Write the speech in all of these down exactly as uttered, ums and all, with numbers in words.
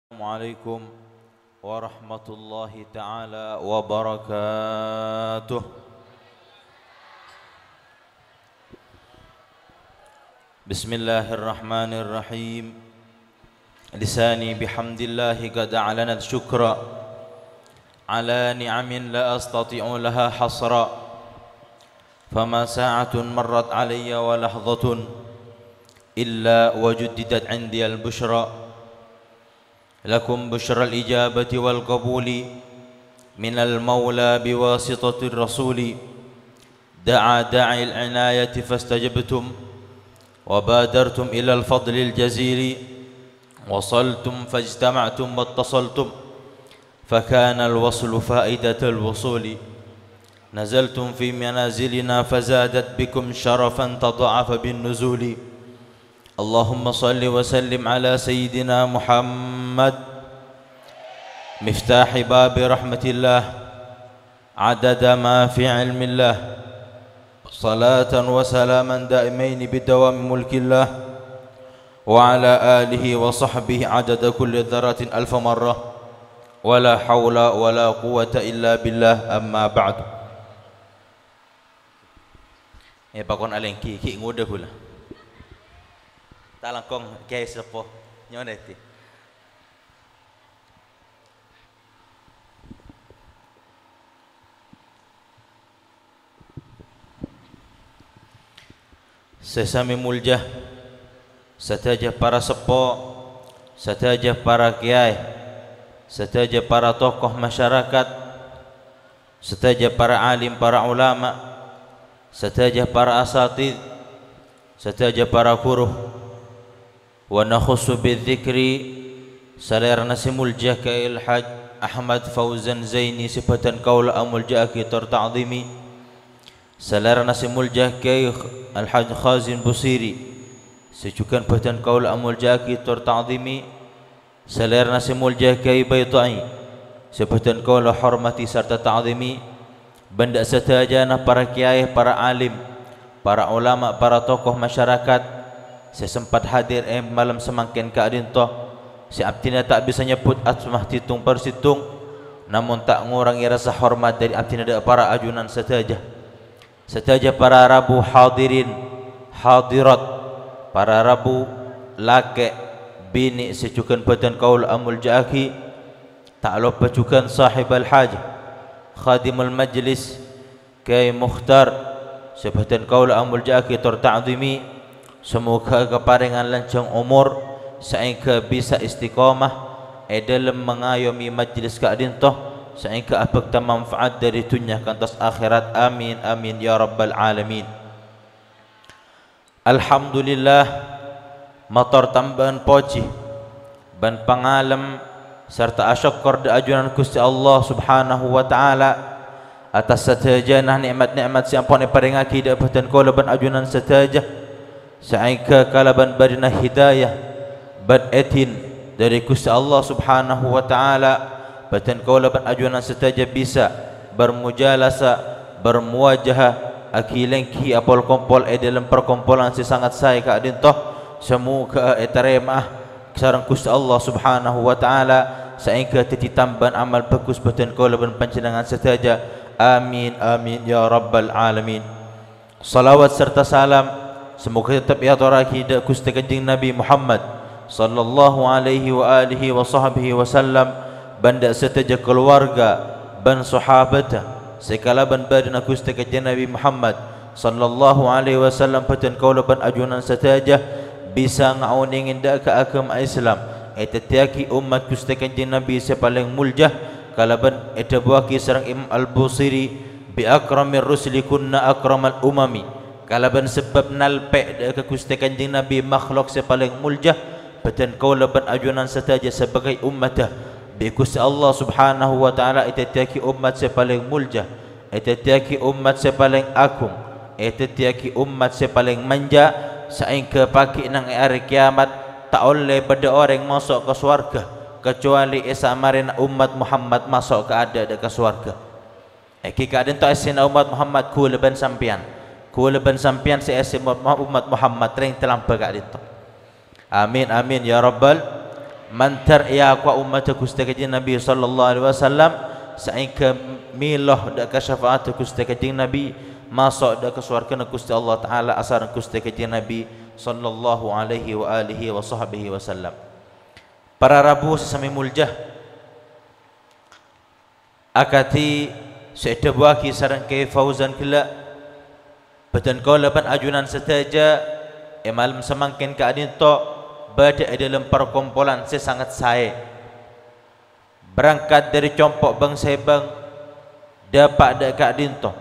Assalamualaikum warahmatullahi ta'ala wabarakatuh. Bismillahirrahmanirrahim. Lisani bihamdillahi qad a'lanat syukra ala ni'amin la astati'u laha hasra. Fama sa'atun marrat alayya wa lahzatun illa wa juddidat 'indiyal busyra. Lakum busyral ijabati wal qabuli minal maula biwasitatir rasuli. Da'a da'il inayati fastajabtum, wa badartum ilal fadlil jazili, wasaltum fajtama'tum wattasaltum, fakanal waslu faidatal wusuli. Nazaltum fi manazilina fazadat bikum syarafan tadha'afa bin nuzuli. Allahumma shalli wa sallim ala sayyidina Muhammad, miftahi babi rahmatillah, adada ma fi ilmillah, salatan wa salaman daimaini bidawami mulkillah, wa ala alihi wa sahbihi adada kulli dzarratin alfa marrah, wa la haula wa la quwwata illa billah, amma ba'du. Eh, pakon alenggi, ghi' ngodâ ghulâ. Ta' langkong, Kyaè Seppo. Nyo'on èdhi. Sè samè molja, sadhâjâ para seppo, sadhâjâ para kèyaè, sadhâjâ para tokoh masyarakat, sadhâjâ para alim, para ulama, sadhâjâ para asatidz, sadhâjâ para ghuru. Wa nakhussu bidzikri, salèrana sè molja Kyaè Al-Hajj Ahmad Fauzan Zaini sè bhâdhân kaulâ amolja'aghi tor ta'dhimi. Salèrana sè molja Kyaè Al-Hajj Khazin Busiri, sè jhughân bhâdhân kaulâ amolja'aghi tor ta'dhimi. Salèrana sè molja Kyaè Baitha'i, sè bhâdhân kaulâ hormadhi sarta ta'dhimi, bân dâ' sadhâjâna para kèyaè, para alim, para ulama, para tokoh masyarakat sè sempat hadir è malem samangkèn ka'dinto, sè abdhina ta' bisa nyebbhut asma sèttong per sèttong, namong ta' ngorangè rasa hormat dâri abdhina dâ' para ajunan sadhâjâ. Sadhâjâ para rabu hadirin, hadirat, para rabu lakè', binè' sè jhughân bhâdhân kaulâ amolja'aghi, ta' loppa jhughân sahibal hajah, khadimul majlis, Kyaè Mukhtar, sè bhâdhân kaulâ amolja'aghi tor ta'dhimi, Samoghâ kaparèngan lanjhâng omor, saèngghâ bisa istiqomah è dhâlem mangayomè majlis ka'dinto, saèngghâ abhâkta manfaat dhâri dhunnya kantos akhèrat. Amin, amin, ya rabbal alamin. Alhamdulillah, mator tambâ'ân pojhi bân pangalem sarta asokkor dâ' ajunan Ghustè Allah Subhanahu wa Ta'ala attas sadhâjâna nè'mat-nè'mat sè ampon èparèngaghi dâ' bhâdhân kaulâ bân ajunan sadhâjâ, saèngghâ kalabân bârina hidayah bân èdin dhâri Ghustè Allah Subhanahu wa Ta'ala, bhâdhân kaulâ bân ajunan sadhâjâ bisa bermujalasa, bermuwajaha, aghi-lènggi apol-kompol è dhâlem parkompolan sè sangat saè ka'dinto, samoghâ ètarèma'a sareng Ghustè Allah Subhanahu wa Ta'ala, saèngghâ dhâddhi tambâ'ân amal bhâghus bhâdhân kaulâ bân panjhennengngan sadhâjâ. Amin, amin, ya rabbal alamin. Shalawat sarta salam samoghâ teptep èatorraghi dâ' Ghustè Kanjeng Nabi Muhammad, sallallahu alaihi wa alihi wa sahbihi wasallam, bân dâ' sadhâjâ kalowarga bân sahabhâddhâ sè kalabân bâdâna Ghustè Kanjeng Nabi Muhammad, sallallahu alaihi wasallam, bhâdhân kaulâ bân ajunan sadhâjâ bisa ngaonèngè dâ' ka aghâma Islam, èdhâddhiyâghi ommat Ghustè Kanjeng Nabi sè palèng molja, kalabân èdhâbuwâghi sareng Imam Al-Busiri, "Bi akramir rusuli kunna akramal umami," kalabân sabâb nalpè' dâ' ka Ghustè Kanjeng Nabi, makhlok sè palèng molja, bhâdhân kaulâ bân ajunan sadhâjâ sabâgâi ommaddhâ, bi' Ghustè Allah Subhanahu wa Ta'ala èdhâddhiyâghi ommat sè palèng molja, èdhâddhiyâghi ommat sè palèng aghung, èdhâddhiyâghi ommat sè palèng manja, saèngghâ pagghi' neng è arè kèyamat ta' ollè bâdâ orèng maso' ka sowarghâ, kacowalè èsamarèna ommat Muhammad maso' ka adâ' dâ' ka sowarghâ. Èngghi ka'dinto essèna ommat Muhammad, ghulâ bân sampèyan. Ghulâ bân sampèyan sè essè ommat, ommat Muhammad rèng talambâ ka'dinto. Amin, amin, ya rabbal. Mandhâr èakowa ommaddhâ Ghustè Kanjeng Nabi sallallahu alaihi wasallam, saèngghâ mèlo dâ' ka syafa'addhâ Ghustè Kanjeng Nabi, maso' dâ' ka sowarghâna Ghustè Allah Ta'ala asareng Ghustè Kanjeng Nabi sallallahu alaihi wa alihi wa sahbihi wasallam. Para rabu sè samè molja, akadhi sè èdhâbuwâghi sareng Kè Fauzan ghellâ', bhâdhân kaulâ bân ajunan sadhâjâ è malem samangkèn ka'dinto bâdâ è dhâlem parkompolan sè sanget saè. Berangkat dhâri compo' bâng-sèbâng, dâpa' dâ' ka'dinto,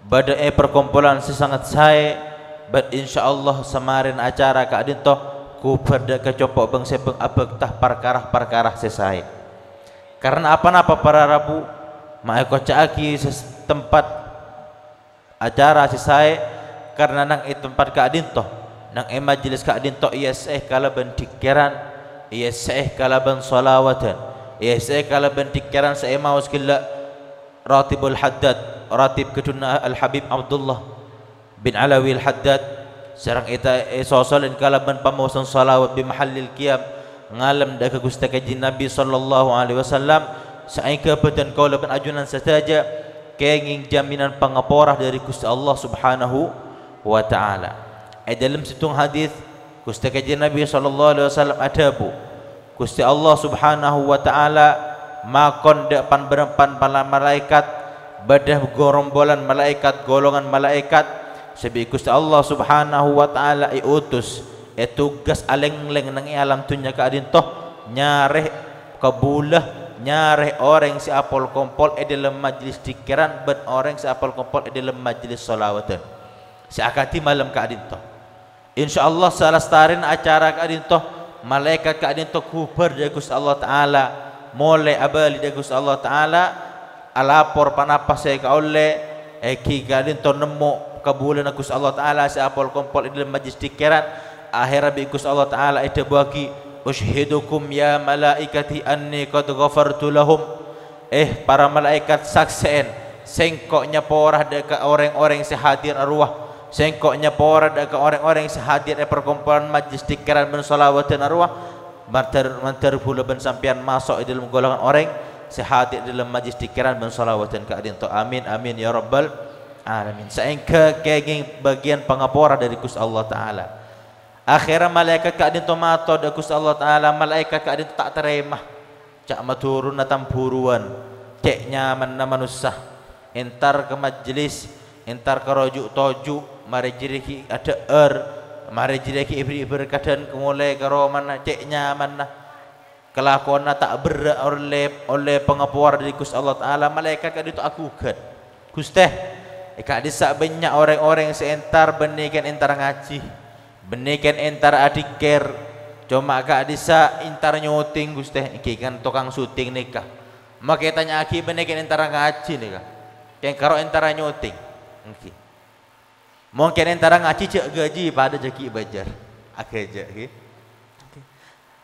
bâdâ è parkompolan sè sanget saè, bân insyaallah samarèna acara ka'dinto ghubâr dâ' ka compo' bâng-sèbâng abhâkta parkara-parkara sè saè. Karna apa-napa para rabu ma' èkoca'aghi sè tempat acara sè saè, karna nang è tempat ka'dinto, nang è majelis ka'dinto èessè'è kalabân dhikkeran, èessè'è kalabân shalawadhân, èessè'è kalabân dhikkeran sè èmaos ghellâ' Ratibul Haddad, Ratib ghâdhunna Al-Habib Abdullah bin Alawi Al-Haddad, sareng èta-, èsosolè kalabân pamaosan shalawat bi mahallil qiyam, ngalem dâ' ka Ghustè Kanjeng Nabi sallallahu alaihi wasallam, saèngghâ bhâdhân kaulâ bân ajunan sadhâjâ kèngèng jaminan pangapora dhâri Ghustè Allah Subhanahu wa Ta'ala. È dhâlem sèttong hadis, Ghustè Kanjeng Nabi sallallahu alaihi wasallam adhâbu, Ghustè Allah Subhanahu wa Ta'ala makon dâ' pan-, bârâmpan pala-, malaèkat, bâdâ gerombolan malaèkat, golongan malaèkat, sè bi' Ghustè Allah Subhanahu wa Ta'ala èotos, ètogas alènglèng nang è alam dhunnya ka'dinto, nyarè kabulâ, nyarè orèng sè apol-kompol è dhâlem majelis dhikkeran bân orèng sè apol-kompol è dhâlem majelis shalawadhân. Sè akadhi malem ka'dinto. Insyaallah, salastarèna acara ka'dinto, malaèkat ka'dinto ghubâr dâ' Ghustè Allah Ta'ala, molè abâli dâ' Ghustè Allah Ta'ala, alapor ponapa sè èkaollè, èngghi ka'dinto nemmo kabulâna Ghustè Allah Ta'ala sè apol-kompol è dhâlem majelis dhikkeran. Aherra bi' Ghustè Allah Ta'ala èdhâbuwâghi, "Usyhidukum ya malaikati anni qad ghafartu lahum." Eh, para malaèkat, saksè'è, sèngko' nyapora dâ' ka orèng-orèng sè hadir arowa. Sèngko' nyapora dâ' ka orèng-orèng sè hadir è parkompolan majelis dhikkeran bân shalawadhân arowa. Mandhâr, mandhâr bulâ bân sampèyan maso' è dhâlem golongan orèng sè hadir è dhâlem majelis dhikkeran bân shalawadhân ka'dinto. Amin, amin, ya rabbal alamin. Saèngghâ kèngèng bâgiyân pangapora dhâri Ghustè Allah Ta'ala. Akhèrra malaèkat ka'dinto mator dâ' Ghustè Allah Ta'ala, malaèkat ka'dinto ta' tarèma. Ca' madhurunna tambhuruwân, cè' nyamanna manossa. Entar ka majelis, entar ka roju' toju', marè jârèya ghi' adhâ'âr, marè jârèya ghi' èberri' bârkadhân ka molè ka romana, cè' nyamanna. Kalakowanna ta' berrâ' ollè, ollè pangapora dhâri Ghustè Allah Ta'ala, malaèkat ka'dinto aghugât. "Ghustè, è ka'dissa' bânnya' orèng-orèng sè entar bânnè kèng entar ngajhi, bânnè kèng entar adhikkèr, coma ka'dissa' entar nyotèng, Ghustè, èngghi kan tokang syuting nèka. Makè tanya'aghi bânnè kèng entar ngajhi nèka, kèng karo entar nyotèng." Èngghi. Mon kèng entar ngajhi jhâ' ghâji, padâ jhâ' ghi' bâjâr. Aghâjâ', ghi.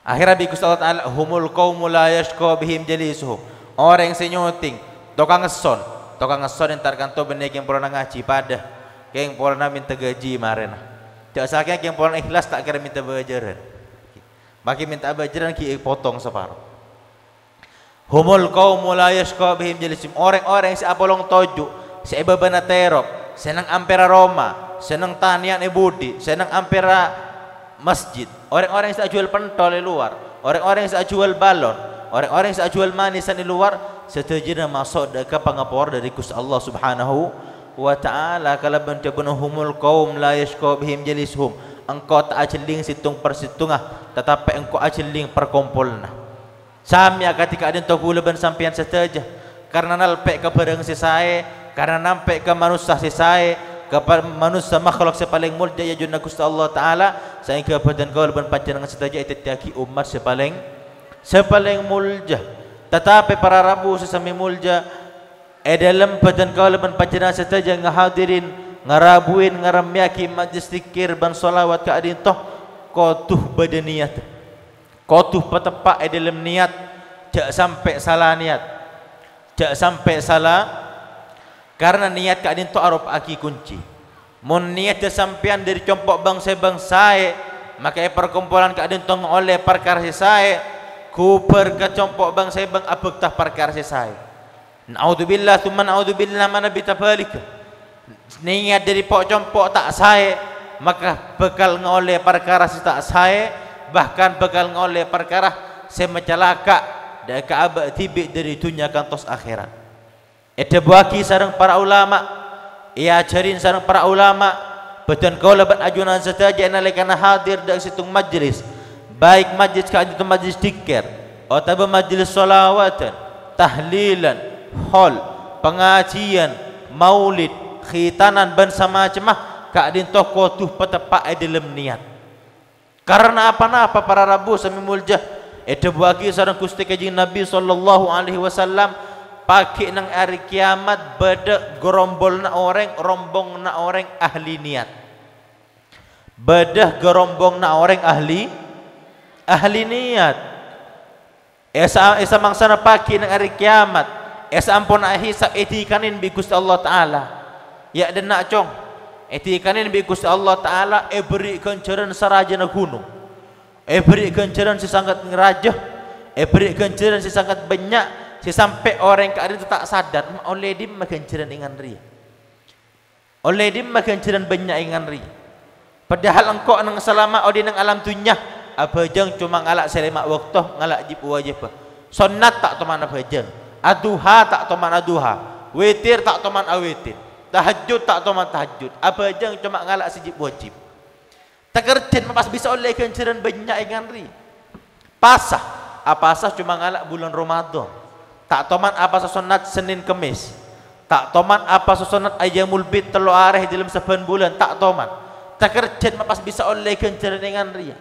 Akhèrra bi' Ghustè Allah Ta'ala, "Humul qaumu la yasyqa bihim jalisuhum." Orèng sè nyotèng, tokang esson. Tokang esson entar kanto bânnè kèng polana ngajhi padâ. Kèng polana mènta ghâji marèna. Jhâ' sakèng kèng polana ikhlas ta' kèra mènta bâjârân. Makè mènta bâjârân ghi' èpotong saparo. "Humul qaumu la yasyqa bihim jalisuhum." Orèng-orèng sè apolong toju', sè è bâbâna terop, sè neng ampèra roma, sè neng tanèyan è budi, sè neng ampèra masjid. Orèng-orèng sè ajhuwâl pentol è lowar, orèng-orèng sè ajhuwâl balon, orèng-orèng sè ajhuwâl manisan è lowar, sadhâjâna maso' dâ' ka pangapora dhâri Ghustè Allah Subhanahu wa Ta'ala kalabân dhâbuna, "Humul qaum la yasyqa bihim jalisuhum." Engko' ta' ajhelling sèttong-parsèttonga, tatapè engko' ajhelling parkompolanna. Samè akadhi ka'dinto kaulâ bân sampèyan sadhâjâ, karna nalpè' ka bhârâng sè saè, karna nalpè' ka manossa sè saè, ka pa-, manossa makhlok sè palèng molja è ajunanna Ghustè Allah Ta'ala, saèngghâ bhâdhân kaulâ bân panjhennengngan sadhâjâ èdhâddhiyâghi ommat sè palèng, sè palèng molja. Tatapè para rabu sè samè molja, è dhâlem bhâdhân kaulâ bân panjhennengngan sadhâjâ ngahadirin, ngarabuin, ngaremmèyaghi majlis dzikir bân shalawat ka'dinto, kodhu bâdâ niyat. Kodhu pateppa' è dhâlem niyat, jhâ' sampè' sala niyat. Jhâ' sampè' sala, karna niyat ka'dinto aropa'aghi konci. Mon niyaddhâ sampèyan dhâri compo' bâng-sèbâng saè, makè è parkompolan ka'dinto ngaollè parkara sè saè, Ghubâr ka compo' bâng-sèbâng abhâkta parkara sè saè. Na'udzubillah, tsumma na'udzubillah, manabi tabâligâ. Nèyat dhâri po'-compo' ta' saè, maka bhâkal ngaollè parkara sè ta' saè, bahkan bhâkal ngaollè parkara sè macalaka' dâ' ka abâ' dhibi' dhâri dhunnya kantos akhèrat. Èdhâbuwâghi sareng para ulama, èajhâri sareng para ulama, bhâdhân kaulâ bân ajunan sadhâjâ è nalèkana hadir dâ' sèttong majlis, baik majlis ka'dinto majlis dzikir, otabâ majlis shalawatan, tahlilan, haul, pangajiyân, maulid, khitanan, bân samacemma, ka'dinto kodhu pateppa' è dhâlem niyat. Karana apa-napa para rabu sè molja, èdhâbuwâghi sareng Ghustè Kanjeng Nabi sallallahu alaihi wasallam, paghi' neng arè kèyamat bâdâ gerombolna orèng, rombongnga orèng ahli niyat. Bâdâ gerombolna orèng ahli, ahli niyat. È sa-, è samangsana paghi' neng arè kèyamat, è saamponna èhisab èdikanè bi' Ghustè Allah Ta'ala. Ya, dhenna', Cong, èdikanè bi' Ghustè Allah Ta'ala èbherri' ghânjhârân sarajâna ghunong. Èbherri' ghânjhârân sè sanget rajâ, èbherri' ghânjhârân sè sanget bânnya', sè sampè' orèng ka'dinto ta' sadar, "Ma' ollè dimma ghânjhârân èngan rèya?" Ollè dimma ghânjhârân bânnya' èngan rèya? Padahal engko' neng salama oḍi' neng alam dhunnya, abhâjâng coma ngala' sè lèma' bâkto, ngala' jib wajibbhâ. Sonnat ta' toman abhâjâng, aduha ta' toman aduha, witir ta' toman awitir, tahajjud ta' toman tahajjud, abhâjâng coma ngala' sè jib wajib. Takerjhân ma' pas bisa ollè ghânjhârân bânnya' èngan rèya. Pasa, apasa coma ngala' bulân Ramadan. Ta' toman apasa sonnat Sennèn Kemmès. Ta' toman apasa sonnat Ayyamul Bid tello arè è dhâlem sabbhân bulân, ta' toman. Takerjhân ma' pas bisa ollè ghânjhârân èngan rèya.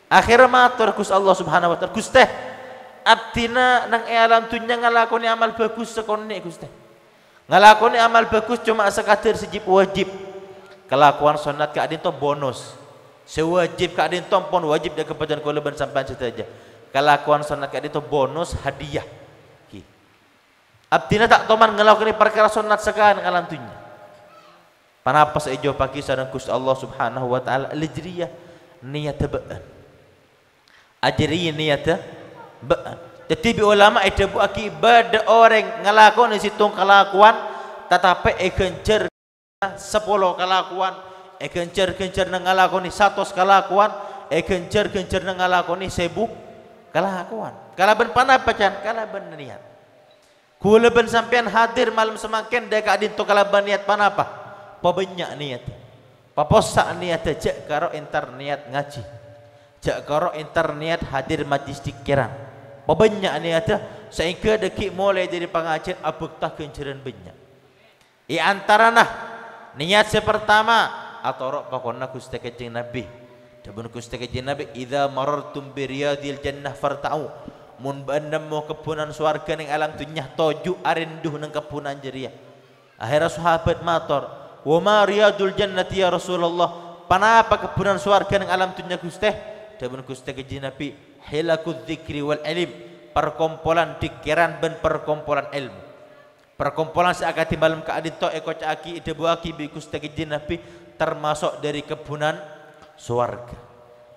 Akhèrra mator Ghustè Allah Subhanahu wa Ta'ala, "Ghustè, abdhina neng è alam dhunnya ngalakonè amal bhâghus sakonè', Ghustè." Ngalakonè amal bhâghus coma sakadhâr sè jib wajib. Kalakowan sonnat ka'dinto bonus. Sè wajib ka'dinto ampon wajib dâ' ka bhâdhân kaulâ bân sampèyan sadhâjâ. Kalakowan sonnat ka'dinto bonus, hadiah. Ghi. Abdhina ta' toman ngalakonè parkara sonnat sakalè neng alam dhunnya. Ponapa sè èjâwâbbhâghi sareng Ghustè Allah Subhanahu wa Ta'ala? Lajâriyâ niyaddhâ bâ'ân. Ajâriyâ niyaddhâ bâ'ân. Dhâddhi bi' ulama èdhâbuwâghi bâdâ orèng ngalakonè sèttong kalakowan, tatapè èghânjhâr sapolo kalakowan, èghânjhâr-ghânjhârânna ngalakonè satos kalakowan, èghânjhâr-ghânjhârânna ngalakonè sèbu kalakowan. Kalabân ponapa, can? Kalabân niyat. Kaulâ bân sampèyan hadir malem samangkèn dâ' ka'dinto kalabân niyat ponapa? Pabânnya' niyaddhâ. Papossa' niyaddhâ, jhâ' karo èntar niyat ngajhi. Jhâ' karo èntar niyat hadir majlis dzikèran. Pabânnya' niyaddhâ, saèngghâ dhâggi' molaè dhâri pangajhiyân abhâkta ghânjhârân bânnya'. È antarana niyat sè partama, atoro' pakonna Ghustè Kanjeng Nabbhi. Dhâbuna Ghustè Kanjeng Nabbhi, "Idza marartum bi riyadil jannah farta'u." Mon bâ'na nemmo kebbhunan sowarghâ neng alam dhunnya, toju' arèndhu neng kebbhunan jârèya. Akhèrra sahabat mator, "Wa ma riyadul jannati ya Rasulullah? Ponapa kebbhunan sowarghâ neng alam dhunnya, Ghustè?" Dhâbuna Ghustè Kanjeng Nabbhi, "Hilaqudz dzikri wal ilm." Parkompolan dhikkèran bân parkompolan èlmo. Parkompolan sè akadhi malem ka'dinto èkoca'aghi, èdhâbuwâghi bi' Ghustè Kanjeng Nabbhi tamaso' dhâri kebbhunan sowarghâ.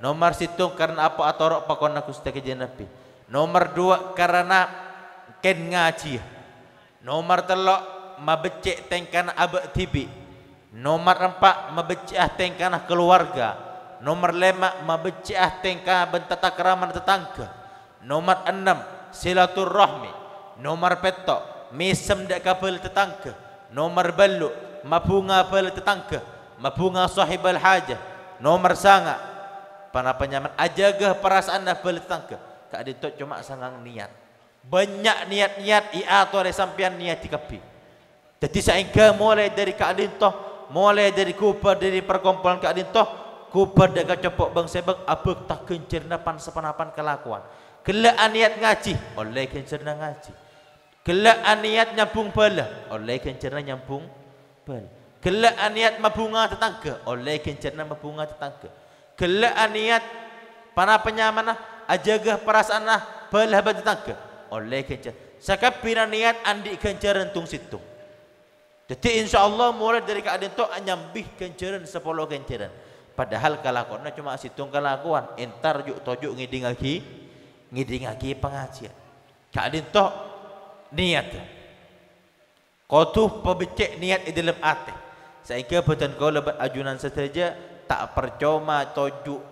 Nomer sèttong karana apa atoro' pakonna Ghustè Kanjeng Nabbhi. Nomer duwâ' karana kèng ngajhiyâ. Nomer tello' mabeccè' tèngkana abâ' dhibi'. Nomer empa' mabeccè'a tèngkana kalowarga. Nomer lèma' mabeccè'a tèngka bân tatakrama tatangghâ. Nomer ennem, silaturrahmi. Nomer pètto', mèsem dâ' ka bhâlâ tatangghâ. Nomer bâllu', mabhunga bhâlâ tatangghâ, mabhunga sahibal hajah. Nomer sanga', ponapa nyamana, ajâgâ parasaanna bhâlâ tatangghâ. Ka'dinto coma sangang niyat. Bânnya' niyat-niyat èatorè sampèyan niyaddhi kabbhi. Dhâddhi saèngghâ molaè dhâri ka'dinto, molaè dhâri ghubâr dhâri parkompolan ka'dinto, ghubâr dâ' ka compo' bâng-sèbâng abhâkta ghânjhârânna pan-saponapan kalakowan. Ghellâ' aniyat ngajhi, ollè ghânjhârânna ngajhi. Ghellâ' aniyat nyambhung bhâlâ, ollè ghânjhârânna nyambhung bhâlâ. Ghellâ' aniyat mabhunga tatangghâ, ollè ghânjhârânna mabhunga tatangghâ. Ghellâ' aniyat ponapa nyamana ajâgâ parasaanna bhâlâ bân tatangghâ, ollè ghânjhâr. Sakabbhiyânna niyat andi' ghânjhârân tong-sèttong. Dhâddhi, insyaallah, molaè dhâri ka'dinto anyambhi ghânjhârân sapolo ghânjhârân. Padahal kalakowanna coma sèttong kalakowan, entar ju'-toju' ngèdingngaghi, ngèdingngaghi pangajiyân. Ka'dinto niyat. Kodhu pabhecce' niyat è dhâlem atè. Saèngghâ bhâdhân kaulâ bân ajunan sadhâjâ ta' parcoma toju'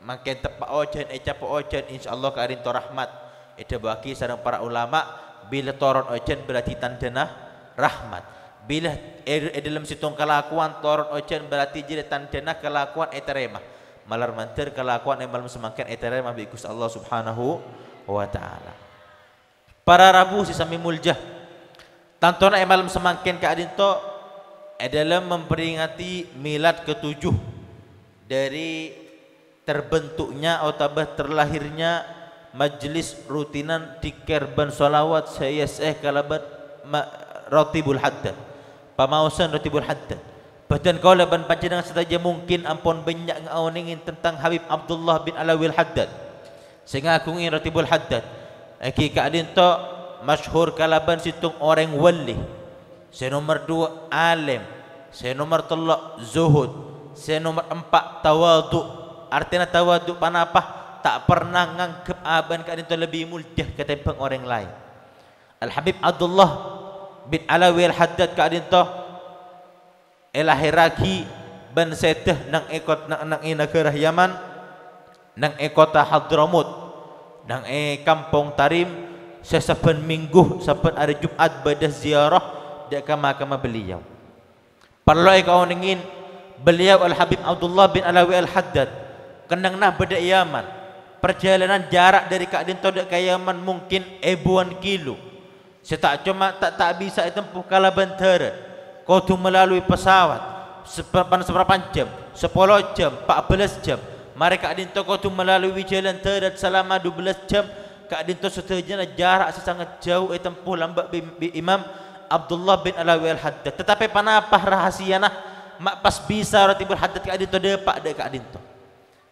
mangkèn teppa' ojhân, ècapa' ojhân, insyaallah ka'dinto rahmat. Èdhâbuwâghi sareng para ulama, bilâ toron ojhân berarti tandhâna rahmat. Bilâ è, è dhâlem sèttong kalakowan toron ojhân berarti jârèya tandhâna kalakowan ètarèma. Malar mandhâr kalakowan è malem samangkèn ètarèma bi' Ghustè Allah Subhanahu wa Ta'ala. Para rabu sè samè molja, tantona è malem samangkèn ka'dinto è dhâlem memperingati milad ketujuh dari terbentuknya otabâ terlahirnya majelis rutinan dzikir bân shalawat sè èyessè'è kalabân ma-, Ratibul Haddad. Pamaosan Ratibul Haddad. Bhâdhân kaulâ bân panjhennengngan sadhâjâ mungkin ampon bânnya' ngaonèngè tentang Habib Abdullah bin Alawiyah Al-Haddad. Sè ngaghungè Ratibul Haddad, èngghi ka'dinto masyhur kalabân sèttong orèng wali, sè nomer duwâ' alim, sè nomer tello' zuhud, sè nomer empa' tawadhu'. Artèna tawadhu' panapa? Ta' pernah nganggep abâ'na ka'dinto lebbi molja katèmbhâng orèng laèn. Al-Habib Abdullah bin Alawiyah Al-Haddad ka'dinto èlahèrraghi bân sèdhâ neng è kot-, neng, neng è naghârâ Yaman, neng è kottha Hadramut, neng è Kampong Tarim, sè sabbhân mènggu, sabbhân arè Jum'at bâdâ ziyarah dâ' ka makamma beliau. Parlo èkaonèngè, beliau Al-Habib Abdullah bin Alawiyah Al-Haddad, kennengnganna bâdâ è Yaman. Parjhâlânan jhârâ' dâri ka'dinto dâ' ka Yaman mungkin èbuwân kilo. Sè ta' coma ta', ta' bisa ètempo kalabân dârât, kodhu malalui pesawat, sapa-, pan-, saparapan jam, sapolo jam, pa' bellâs jam, marè ka'dinto kodhu malalui jhâlân dârât salama dua bellâs jam, ka'dinto sadhâjâna jhârâ' sè sanget jhâu ètempo lambâ' bi-, bi' Imam Abdullah bin Alawiyah Al-Haddad. Tatapè panapa rahasiana ma' pas bisa Ratibul Haddad ka'dinto dâpa' dâ' ka'dinto?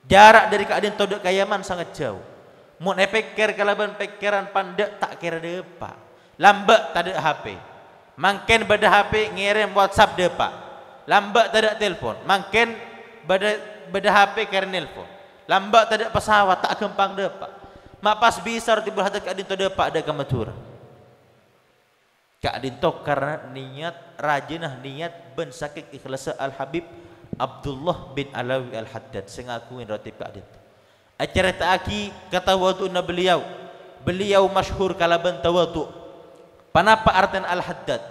Jhârâ' dâri ka'dinto dâ' ka Yaman sanget jhâu. Mon èpèkkèr kalabân pèkkèran pandâ' ta' kèra dâpa'. Lambâ' tadâ' H P. Mangkèn bâdâ H P ngèrèm WhatsApp dâpa'. Lambâ' tadâ' telpon. Mangkèn bâdâ, bâdâ H P kèra nelpon. Lambâ' tadâ' pesawat ta' ghâmpang dâpa'. Ma' pas bisa Ratibul Haddad ka'dinto dâpa' dâ' ka Madhurâ. Ka'dinto karna niyat, rajâna niyat bân sakèng ikhlassa Al-Habib Abdullah bin Alawiyah Al-Haddad sè ngaghungè Ratib ka'dinto. Acarèta'aghi katawadhu'anna beliau. Beliau masyhur kalabân tawadhu'. Panapa artèna Al-Haddad?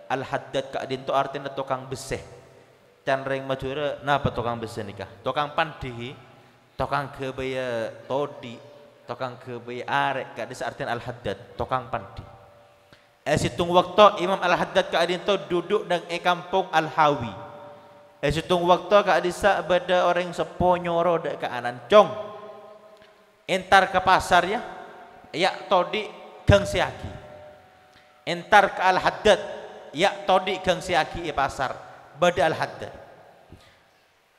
Al-Haddad ka'dinto artèna tokang bessè. Can rèng Madhurâ, napa tokang bessè nèka? Tokang pandhi, tokang ghâbâyâ todhi', tokang ghâbâyâ arè', ka'dissa' artèna Al-Haddad, tokang pandhi. È sèttong bâkto Imam Al-Haddad ka'dinto duduk neng è Kampong Al-Hawi. È sèttong bâkto ka'dissa' bâdâ orèng seppo nyoro dâ' ka ana'na, "Cong, entar ka pasar, yâ, yâ' todhi' ghângsèyaghi. Entar ka Al-Haddad, yâ' todhi' ghângsèyaghi è pasar, bâdâ Al-Haddad."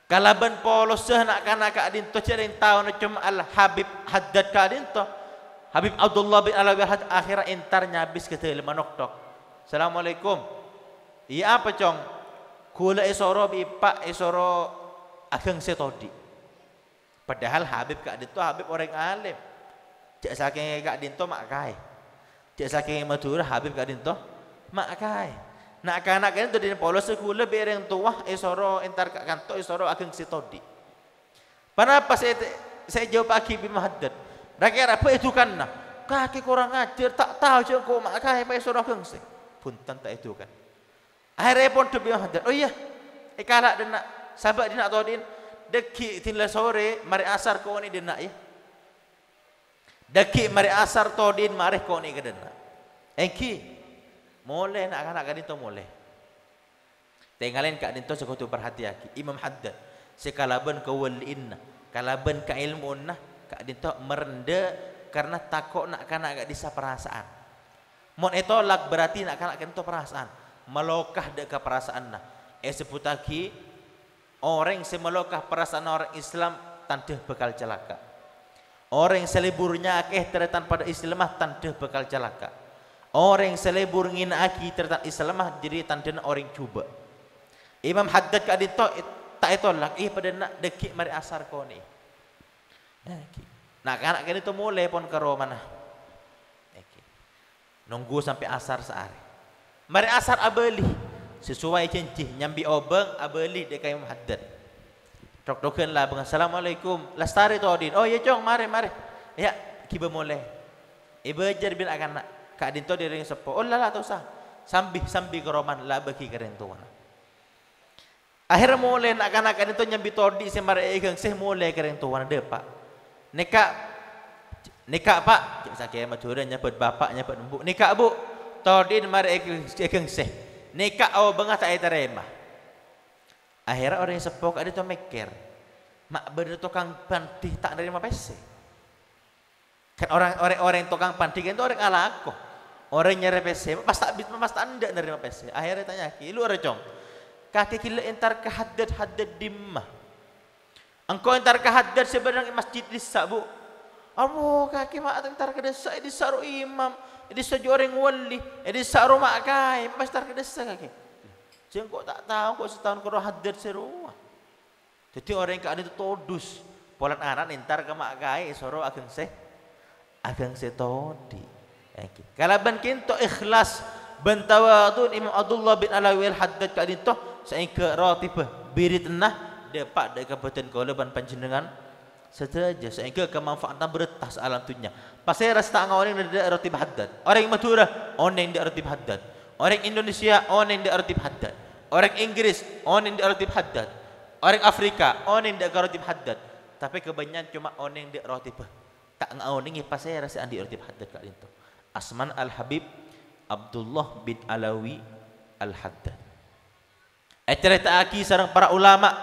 Kalabân polossa na'-kana' ka'dinto jhâ' rèng taona coma Al-Habib Haddad ka'dinto. Habib Abdullah bin Alawiyah Haddad akhèrra entar nyabis ka dâlemma noktok. "Assalamualaikum." "Iyâ, apa, Cong?" "Ghulâ èsoro bi' eppa' èsoro aghângsè todhi'." Padahal Habib ka'dinto Habib orèng alim. Jhâ' sakèng ka'dinto ma' kaè. Jhâ' sakèng Madhurâ Habib ka'dinto ma' kaè. Na'-kana' ka'dinto dhin polossa ghulâ bi' rèng towa èsoro entar ka kanto, èsoro aghângsè todhi'. Panapa sè, sè èjâwâbbhâghi bi' Imam Haddad? Ra-kèra bâ' èdhukanna. "Kakè korang ajhâr, ta' tao jhâ' engko' ma' kaè pas èsoro aghângsè." Bhunten ta' èdhukan. Akhèrra èpondhut bi' Imam Haddad. "Oh iyâ, èkala' dhinna', sabâ' dhinna' todhi'na. Dhâggi' dhin la sorè, marè asar konè' dhinna', yâ. Dhâggi' marè asar todhi'na marè konè' ka dhinna'." Èngghi. Molè na'-kana' ka'dinto molè. Tèngalèn ka'dinto sè kodhu parhatèyaghi. Imam Haddad, sè kalabân kawalli'anna, kalabân kaèlmowanna, ka'dinto marendhâ karna tako' na'-kana' ka'dissa' parasa'an. Mon ètolak, berarti na'-kana' ka'dinto parasa'an. Maloka dâ' ka parasaanna. Èsebbhuttaghi, orèng sè maloka parasaanna orèng Islam tandhâ bhâkal calaka'. Orèng sè lebur nyakè tarètan padâ Islamma tandhâ bhâkal calaka'. Orèng sè lebur nghina'aghi tarètan Islamma jârèya tandhâna orèng jhubâ'. Imam Haddad ka'dinto è-, ta' ètolak, iyâ padâna dhâggi' marè asar konè'è. Èngghi. Na'-kana' ka'dinto molè pon ka romana. Èngghi. Nongghu sampè' asar saarè. Marè asar abâli. Sesuai janji, nyambi obâng abâli dâ' ka Imam Haddad. Tok-toghân labâng, "Assalamualaikum." "Lastarè, Todin." "Oh, iyâ, Cong, marè, marè." Iyâ, ghibâ molè. Èbâjâr bi' na'-kana'. Ka'dinto dâri orèng seppo. "Oh, la, la, ta' osa. Sambi, sambi ka romana, la abâgi ka rèng towana." Akhèrra molè na'-kana' ka'dinto nyambi todhi' sè marè èghângsè molè ka rèng towana dâpa'. "Nèka, nèka, Pa'," cè' sakèya Madhurâ nyebut bapa', nyebut embu'. "Nèka, Bu', todhi'na marè èghâ-, èghângsè. Nèka obângnga ta' ètarèma." Akhèrra orèng seppo ka'dinto mèkkèr, "Ma' bâdâ tokang pandhi ta' narèma pèssè?" Kan orèng, orèng, orèng tokang pandhi kan itu orèng alako. Orèng nyarè pèssè, pas ta' bit-, pas ta' endâ' narèma pèssè. Akhèrra ètanya'aghi, "Lu arè, Cong, kakè ghellâ' entar ka Haddad, Haddad dimma?" "Engko' entar ka Haddad sè bâdâ è masjid dissa', Bu'." "Apo, kakè ma' entar ka dissa'? È dissa' ro' imam, è dissa' jhu orèng wali, è dissa' ro' ma' kaè, pas entar ka dissa' kakè?" "Sèngko' ta' tao, engko' sataon karo Haddad sè rowa." Dhâddhi orèng ka'dinto todus, polana ana' entar ka ma' kaè èsoro aghângsè, aghângsè todhi'. Èngghi. Kalabân ka'dinto ikhlas bân tawadhu' Imam Abdullah bin Alawi Al-Haddad ka'dinto saèngghâ rotibâ biriddhâ dâpa' dâ' ka bâdân kaulâ bân panjhennengngan sadhâjâ, saèngghâ kamanfaatan bertah saalam dhunnya. Pasèra sè ta' ngaonèng dâ' rotib Haddad? Orèng Madhurâ onèng dâ' rotib Haddad. Orèng Indonesia onèng dâ' rotib Haddad. Orèng Inggris onèng dâ' rotib Haddad. Orèng Afrika onèng dâ' ka rotib Haddad. Tapè kabânnya'an coma onèng dâ' rotibâ. Ta' ngaonèngè pasèra sè andi' rotib Haddad ka'dinto. Asmana Al-Habib Abdullah bin Alawi Al-Haddad. Ècarèta'aghi sareng para ulama,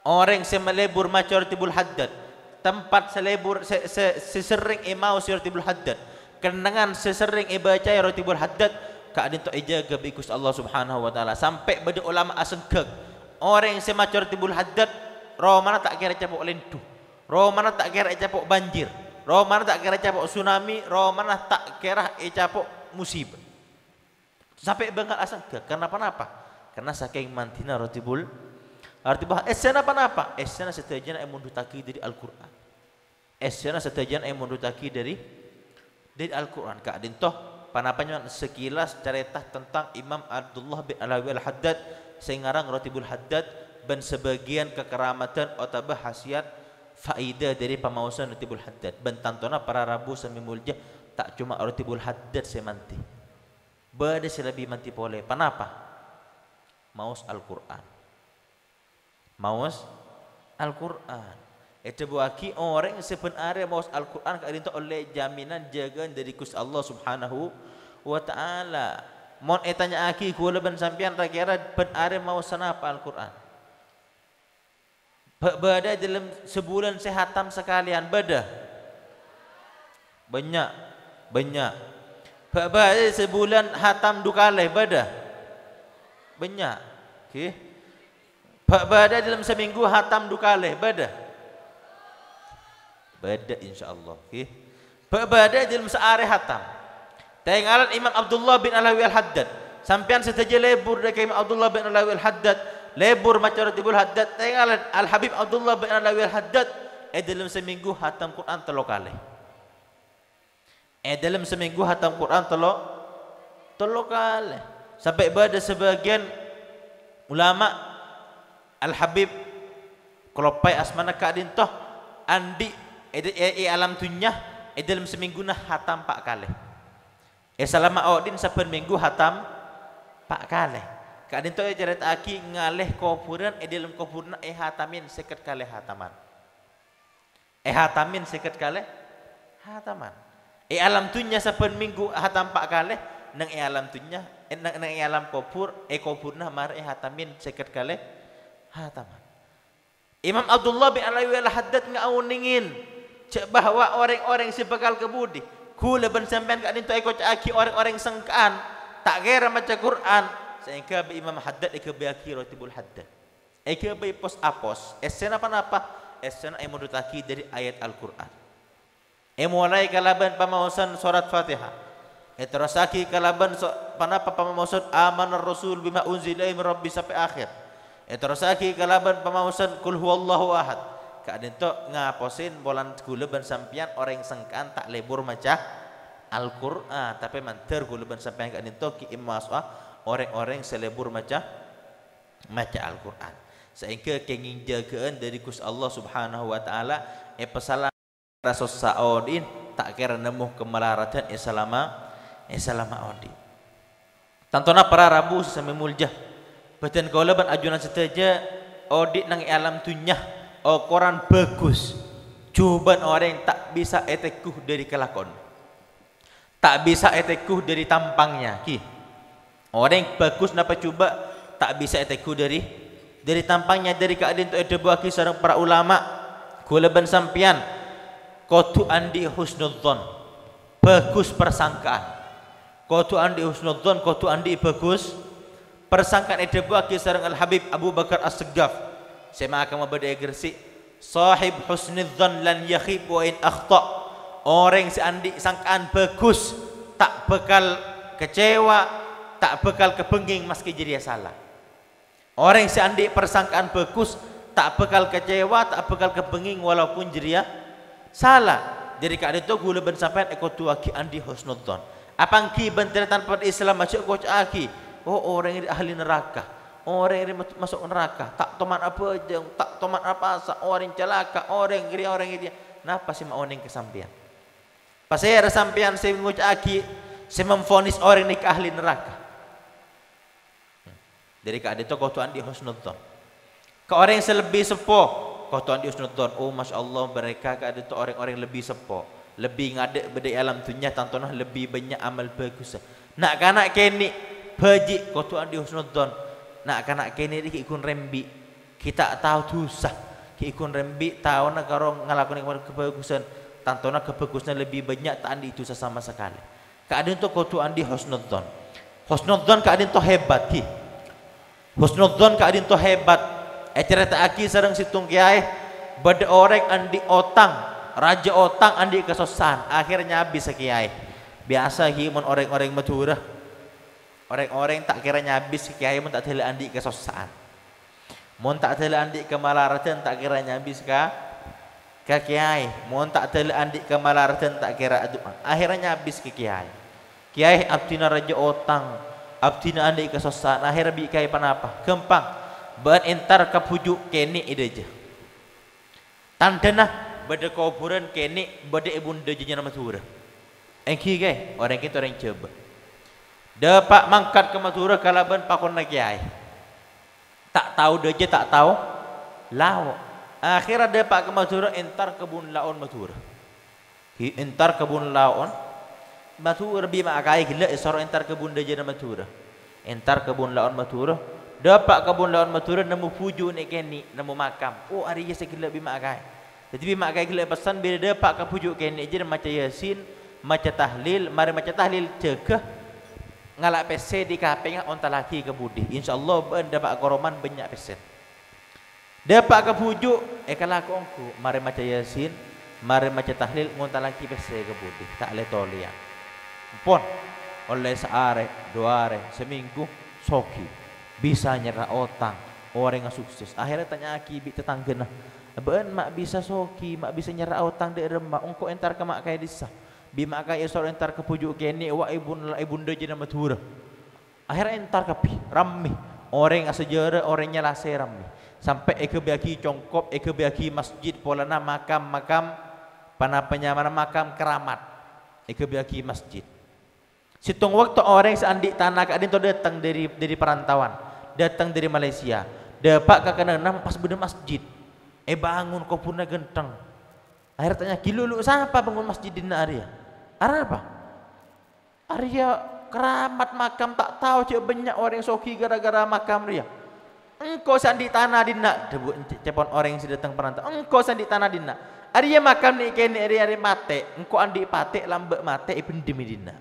orèng sè malebur maca Rotibul Haddad, tempat sè lebur, sè, sè, sè serrèng èmaosè Rotibul Haddad, kennengngan sè serrèng èbâcaè Rotibul Haddad, ka'dinto èjâgâ bi' Ghustè Allah Subhanahu wa Ta'ala. Sampè' bâdâ ulama asengghâk, orèng sè maca Rotibul Haddad, romana ta' kèra ècapo' lèndhu, romana ta' kèra ècapo' banjir, romana ta' kèra ècapo' tsunami, romana ta' kèra ècapo' musibâ. Sampè' bângal asengghâk, karna ponapa? Karna sakèng mandhina Rotibul, Rotibul, èssèna ponapa? Èssèna sadhâjâna èmondhuttaghi dâri Al-Qur'an. Èssèna sadhâjâna èmondhuttaghi dâri, dâri Al-Qur'an. Ka'dinto, ponapa nyamana sekilas carèta tentang Imam Abdullah bin Alawi Al-Haddad sè ngarang Rotibul Haddad bân sabâgiyân kakaramatan otabâ khasiat faèdah dâri pamaosan Rotibul Haddad. Bân tantona para rabu sè molja, ta' coma Rotibul Haddad sè mandhi. Bâdâ sè lebbi mandhi polè. Ponapa? Maos Al-Qur'an. Maos Al-Qur'an. Èdhâbuwâghi orèng sè bân arè maos Al-Qur'an ka'dinto ollè jaminan jâgâ'ân dâri Ghustè Allah Subhanahu wa Ta'ala. Mon ètanya'aghi ghulâ bân sampèyan, ra-kèra bân arè maos sanapa Al-Qur'an? Bâ-, bâdâ è dâlem sabulân sè hatam sakalèyan? Bâdâ? Bânnya'. Bânnya'. Bâ-, bâdâ sabulân hatam du kalè? Bâdâ? Bânnya'. Ghi. Bâ-, bâdâ è dâlem samènggu hatam du kalè? Bâdâ? Bâdâ, insyaallah. Ghi. Bâ-, bâdâ è dâlem saarè hatam. Tèngalana Imam Abdullah bin Alawi Al-Haddad. Sampèyan sadhâjâ lebur dâ' ka Imam Abdullah bin Alawi Al-Haddad, lebur maca Rotibul Haddad, tèngalana Al-Habib Abdullah bin Alawi Al-Haddad è dâlem samènggu hatam Qur'an tello kalè. È dâlem samènggu hatam Qur'an tello, tello kalè. Sampè' bâdâ sabâgiyân ulama, Al-Habib, kaloppaè asmana ka'dinto, andi' è, è, è alam dhunnya, è dâlem samèngghuna hatam pa' kalè. È salama odhi'na sabbhân mènggu hatam pa' kalè. Ka'dinto ècarèta'aghi ngalè kobhurân, è dâlem kobhurânna èhatamè sèket kalè hataman. Èhatamè sèket kalè hataman. È alam dhunnya sabbhân mènggu hatam pa' kalè, neng è alam dhunnya, è, neng, neng è alam kobhur, è kobhurânna marè èhatamè sèket kalè hataman. Imam Abdullah bin Alawi Al-Haddad ngaonèngè jâ' bahwa orèng-orèng sè bhâkal kabudi, ghulâ bân sampèyan ka'dinto èkoca'aghi orèng-orèng sengka'an, ta' kèra maca Qur'an, saèngghâ bi' Imam Haddad èghâbâyaghi Rotibul Haddad. Èghâbây pos-apos, èssèna ponapa? Èssèna èmondhuttaghi dâri ayat Al-Qur'an. Èmolaè kalabân pamaosan sorat Fatihah. Èterrossaghi kalabân so-, ponapa pamaosan amanar rasul bima unzila min rabbi sampè' akhèr. Èterrossaghi kalabân pamaosan qul huwallahu ahad. Ka'dhinto ngaposin polana kaulâ bân sampèyan orèng sengka'an ta' lebur maca Al-Qur'an, tapè mandhâr kaulâ bân sampèyan ka'dhinto ghi' èmaso'a orèng-orèng sè lebur maca, maca Al-Qur'an. Saèngghâ kèngèng jâgâ'ân dhâri Ghustè Allah Subhanahu wa Ta'ala èpasala-, sossa odi'in, ta' kèra nemmo kamalaradhân è salama, è salama odi'. Tantona para rabu sè samè molja, bhâdhân kaulâ bân ajunan sadhâjâ odi' neng è alam dhunnya okoran bhâghus, jhubâ'ân orèng ta' bisa ètèngghu dhâri kalakowanna. Ta' bisa ètèngghu dhâri tampangnya, ghi. Orèng bhâghus napa jhubâ' ta' bisa ètèngghu dhâri, dhâri tampangnya. Dhâri ka'dhinto èdhâbuwâghi sareng para ulama, kaulâ bân sampèyan kodhu andi' husnudzon, bhâghus parsangka'an. Kodhu andi' husnudzon, kodhu andi' bhâghus parsangka'an. Èdhâbuwâghi sareng Al-Habib Abu Bakar As-Segaf, sè makamma bâdâ è Gresik, "Shahib husnidzan lan yakhib wa in akhta." Orèng sè andi' sangka'an bhâghus, ta' bhâkal kecewa, ta' bhâkal kabhengngèng maskè jârèya sala. Orèng sè andi' parsangka'an bhâghus, ta' bhâkal kecewa, ta' bhâkal kabhengngèng walaupun jârèya sala. Dhâri ka'dhinto kaulâ bân sampèyan èkodhuwâghi andi' husnudzon. Apangghi bân tarètan padâ Islam ajjhâ' koca'aghi, "Oh, orèng rè ahli naraka. Orèng rè mas-, maso' naraka. Ta' toman abhâjâng, ta' toman apasa, orèng calaka, orèng rè, orèng rè." Napa sè maonèng ka sampèyan? Pasèra sampèyan sè ngoca'aghi, sè memvonis orèng nèka ahli naraka? Dhâri ka'dhinto kodhu andi' husnudzon. Ka orèng sè lebbi seppo, kodhu andi' husnudzon. Oh, masyaallah, mereka ka'dhinto orèng-orèng lebbi seppo. Lebbi ngadâ' bâdâ è alam dhunnya, tantona lebbi bânnya' amal bhâghussa. Na'-kana' kènè', bhâji', kodhu andi' husnudzon. Na'-kana' kènè' rè ghi' ghun rembi', ghi' ta' tao dhusa, ghi' ghun rembi' taona karo ngalakonè kabhâghusân, tantona kabhâghusânna lebbi bânnya' ta' andi' dhusa sama sakalè. Ka'dhinto kodhu andi' husnudzon. Husnudzon ka'dhinto hebat, ghi. Husnudzon ka'dhinto hebat. Ècarèta'aghi sareng sèttong kèyaè, bâdâ orèng andi' otang, rajâ otang andi' kasossa'an, akhèrra nyabis ka kèyaè. Biyasa, ghi, mon orèng-orèng Madhurâ, orèng-orèng ta' kèra nyabis ka kèyaè mon ta' dâlâ andi' kasossa'an. Mon ta' dâlâ andi' kamalaradhân, ta' kèra nyabis ka, ka kèyaè. Mon ta' dâlâ andi' kamalaradhân, ta' kèra adu'a. Akhèrra nyabis ka kèyaè. "Kèyaè, abdhina rajâ otang, abdhina andi' kasossa'an." Akhèrra bi' kèyaè ponapa? Ghâmpang. "Bâ'na entar ka bhuju' kènè' è dâjâ. Tandhâna bâdâ kobhurân kènè' bâdâ è bundhâ jâjâna Madhurâ." Èngghi, kèyaè, orèng kènto orèng Jhâbâ. Dâpa' mangkat ka Madhurâ kalabân pakonna kèyaè. Ta' tao dâjâ, ta' tao lao'. Akhèrra dâpa' ka Madhurâ, entar ka bun laon Madhurâ. Ghi, entar ka bun laon Madhurâ, bi' ma' kèyaè ghellâ' èsoro entar ka bun dâjâna Madhurâ. Entar ka bun laon Madhurâ, dâpa' ka bun laon Madhurâ, nemmo bhuju' nè'-kènè', nemmo makam. Oh, arèya sè ghellâ' bi' ma' kèyaè. Dhâddhi bi' ma' kèyaè ghellâ' pèssen bilâ dâpa' ka bhuju' kènè' jârèya maca Yasin, maca tahlil, marè maca tahlil jâgâ ngala' pèssè dâri kapèngnga ontallaghi ka budi. Insyaallah bâ'na dâpa' koroman bânnya' pèssèna. Dâpa' ka bhuju', èkalako ongghu, marè maca Yasin, marè maca tahlil, ngontallaghi pèssè ka budi, ta' lè-tolèyan. Ampon, ollè saarè, du arè, samènggu, soghi. Bisa nyerra otang, orèngnga sukses. Akhèrra ètanya'aghi bi' tatangghâna, "Bâ'na ma' bisa soghi, ma' bisa nyerra otang dâ' remma, engko' entar ka ma' kèyaè dissa'." Bi' ma' kèyaè èsoro entar ka bhuju' kènè', wa' è bun-, è bundhâ jâjâna Madhurâ. Akhèrra entar kabbhi, rammè. Orèng asajârâ, orèng nyèlasè rammè. Sampè' èghâbâyaghi congkop, èghâbâyaghi masjid polana makam-makam, panapa nyamana makam keramat. Èghâbâyaghi masjid. Sèttong bâkto orèng sè andi' tana ka'dinto dâteng dâri, dâri parantaowan, dâteng dâri Malaysia. Dâpa' ka kennengnganna pas bâdâ masjid. Èbângon, kobhurrâ ghântheng. Akhèrra tanya, "Ghi' lu'-lu' sapa bângon masjid dhinna' arèya? Arapa?" "Arèya keramat makam, ta' tao jâ' bânnya' orèng soghi ghârâ-ghârâ makam rèya." "Engko' sè andi' tana dhinna'," dhâbu ce-, cèpon orèng sè dâteng parantau. "Engko' sè andi' tana dhinna'. Arèya makam nè'-kènè' rèya arè matè. Engko' andi' patè lambâ' matè èbhendhem è dhinna'.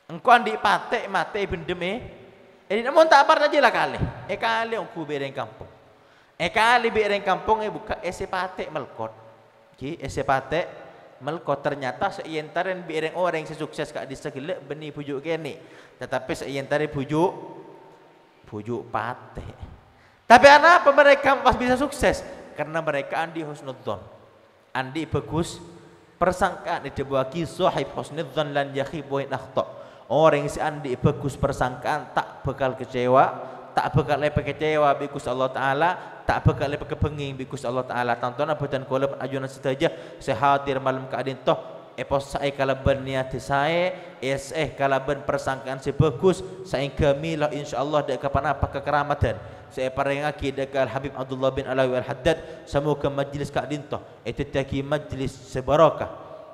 Engko' andi' patè matè èbhendhem è, è dhinna'." Mon ta' parcajâ la kalè. Èkalè ongghu bi' rèng kampong. Èkalè bi' rèng kampong, èbukka' èssè patè melkot. Ghi, èssè patè melkot. Ternyata sè èentarè bi' rèng-orèng sè sukses ka'dissa ghellâ' bânnè bhuju' kènè'. Tatapè sè èentarè bhuju', bhuju' patè. Tapè anapa mereka pas bisa sukses? Karena mereka andi' husnudzon. Andi' bagus parsangkaan, èdhâbuwâghi, "Shahib husnidzon lan yakhib wa in akhta." Orèng sè andi' bagus parsangkaan ta' bhâkal kecewa, ta' bhâkal èpakecewa bi' Ghustè Allah Ta'ala, ta' bhâkal èpakabhengngèng bi' Ghustè Allah Ta'ala. Tantona bhâdhân kaulâ bân ajunan sadhâjâ sè hadir malem ka'dinto èpossa'è kalabân niyadhâ saè, èssè'è kalabân parsangkaan sè bagus, saèngghâ mèlo, insyaallah, dâ' ka panapa kakaramadan sè èparèngaghi dâ' ka Al-Habib Abdullah bin Alawi Al-Haddad. Samoghâ majlis ka'dinto èdhâddhiyâghi majlis sè barokah,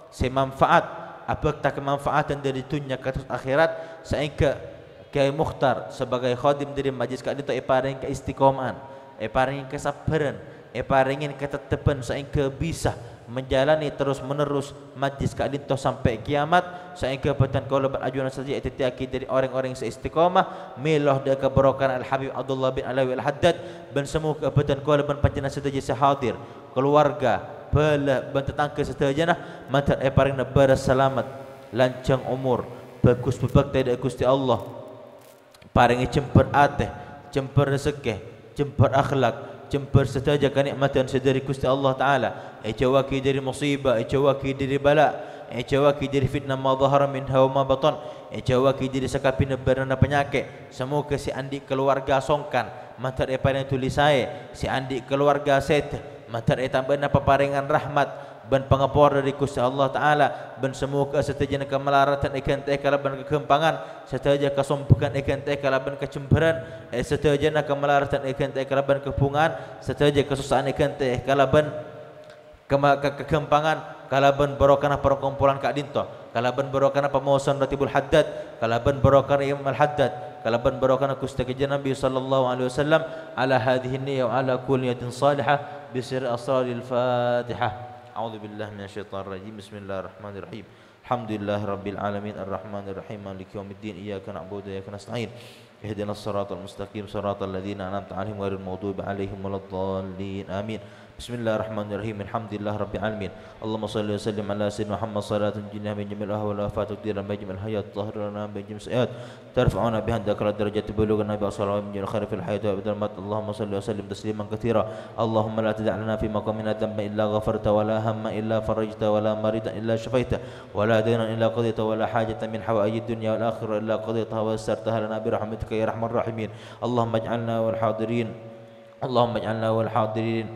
sè manfaat, abhâkta kamanfaatan dâri dhunnya ka terros akhèrat, saèngghâ Kyaè Mukhtar sebagai khadim dâri majlis ka'dinto èparèngè kaistiqoma'an, èparèngè kasabbhârân, èparèngè katettebhân saèngghâ bisa menjalani terros-menerros majlis ka'dinto sampè' kiyamat, saèngghâ bhâdhân kaulâ bân ajunan sadhâjâ èdhâddhiyâghi dâri orèng-orèng sè istiqomah, mèlo dâ' ka barokahna Al-Habib Abdullah bin Alawi Al-Haddad, bân samoghâ bhâdhân kaulâ bân panjhennengngan sadhâjâ sè hadir, kaluwarga, bhâlâ, bân tatangghâ sadhâjâna, mandhâr èparèngana bârâs salamet, lanjhâng omor, bagus bhâbhâktè dâ' Ghustè Allah, parèngè jembhâr atè, jembhâr rejekkè, jembhâr akhlak, jembhâr sadhâjâ kanè'matan sè dâri Ghustè Allah Ta'ala, èjâuwâghi dâri musibah, èjâuwâghi dâri bâlâ', èjâuwâghi dâri fitnah ma dhahara minha wa ma batan, èjâuwâghi dâri sakabinna bârnana panyakè'. Samoghâ sè andi' kaluwarga songkan, mandhâr èparèngè dhuli saè, sè andi' kaluwarga sèdhâ, mandhâr ètambâ'âna paparèngan rahmat bân pangapora dâri Ghustè Allah Ta'ala, bân samoghâ sadhâjâna kamalaradhân èghântè'è kalabân kaghâmpangan, sadhâjâ kasombhâghân èghântè'è kalabân kajembhârân, è, sadhâjâna kamalaradhân èghântè'è kalabân kabhunga'an, sadhâjâ kasossa'an èghântè'è kalabân kama-, ka-, kaghâmpangan, kalabân barokahna parkompolan ka'dinto, kalabân barokahna pamosan Ratibul Haddad, kalabân barokahna Imam Al-Haddad, kalabân barokahna Ghustè Kanjeng Nabi sallallahu alaihi wasallam, ala hadhihi niyah wa ala kulli niyatin salihah, bi sirri asraril Fatihah. A'udzubillahi minasyaitonirrajim. Bismillahirrahmanirrahim. Alhamdulillahirabbil alamin, arrahmanirrahim, maliki yaumiddin, iyyaka na'budu wa iyyaka nasta'in. Ihdinas siratal mustaqim, siratal ladzina an'amta 'alaihim ghairil maghdubi 'alaihim waladdallin. Amin. Bismillahirrahmanirrahim. Alhamdulillahirabbil alamin. Allahumma shalli wa sallim ala sayyidina Muhammad salatan tunjina min jami'il ahwal wal afat wa tuqdi lana biha jami'al hajat, tutahhiruna biha min jami'is sayyi'at, tarfa'una biha 'indaka a'la darajat, tuballighuna biha aqsal ghayat minal khair fil hayati wa ba'dal mamat. Allahumma shalli wa sallim tasliman katsira. Allahumma la tada' lana fi maqamina dzanban illa ghafarta, wa la hamman illa farajta, wa la maridan illa syafaita, wa la dainan illa qadaita, wa la hajatan min hawaijid dunya wal akhirah illa qadaitaha wa yassartaha lana bi rahmatika ya arhamar rahimin. Allahumma ij'alna wal hadirin, Allahumma ij'alna wal hadirin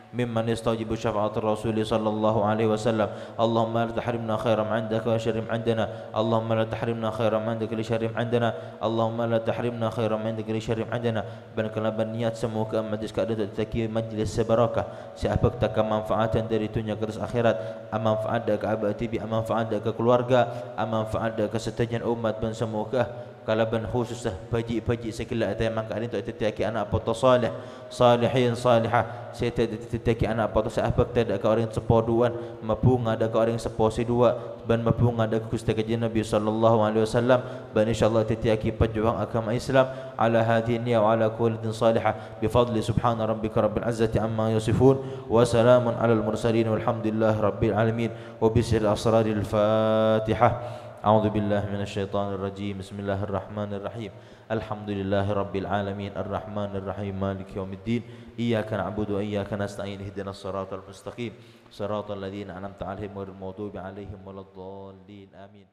mimman yastajibu syafa'atar Rasuli sallallahu alaihi wasallam. Allahumma la tahrimna khaira ma 'indaka wa sharri ma 'indana. Allahumma la tahrimna khaira ma 'indaka li sharri ma 'indana. Allahumma la tahrimna khaira ma 'indaka li sharri ma 'indana. Bân kalabân niyat samoghâ majlis ka'dinto èdhâddhiyâghi majlis sè barokah, sè abhâkta kamanfaatan dâri dhunnya ka terros akhèrat, amanfaat dâ' ka abâ' dhibi', amanfaat dâ' ka kaluwarga, amanfaat dâ' ka sadhâjâna ommat, bân samoghâ kalabân khusussa bhâji'-bhâji' sè ghellâ' ètèmang ka'dinto èdhâddhiyâghi ana' poto saleh, salehin, salehah, sè èdhâddhiyâghi ana' poto sè abhâkta dâ' ka orèng seppo duwâ'ân, mabhunga dâ' ka orèng seppo sè duwâ', bân mabhunga dâ' ka Ghustè Kanjeng Nabi sallallahu alaihi wasallam, bân insyaallah èdhâddhiyâghi pajhuwâng aghâma Islam, ala hadhihi niyah wa ala kulli niyatin salihah, bi fadli subhana rabbika rabbil izzati amma yasifun, wa salamun alal mursalin, walhamdulillahi rabbil alamin, wa bi sirri asraril Fatihah. A'udzubillahi minasyaitonirrajim. Bismillahirrahmanirrahim. Alhamdulillahirabbil alamin, arrahmanirrahim, maliki yaumiddin. Iyyaka na'budu wa iyyaka nasta'in. Ihdinas siratal mustaqim. Siratal ladzina an'amta 'alaihim ghairil maghdubi 'alaihim waladdallin. Amin.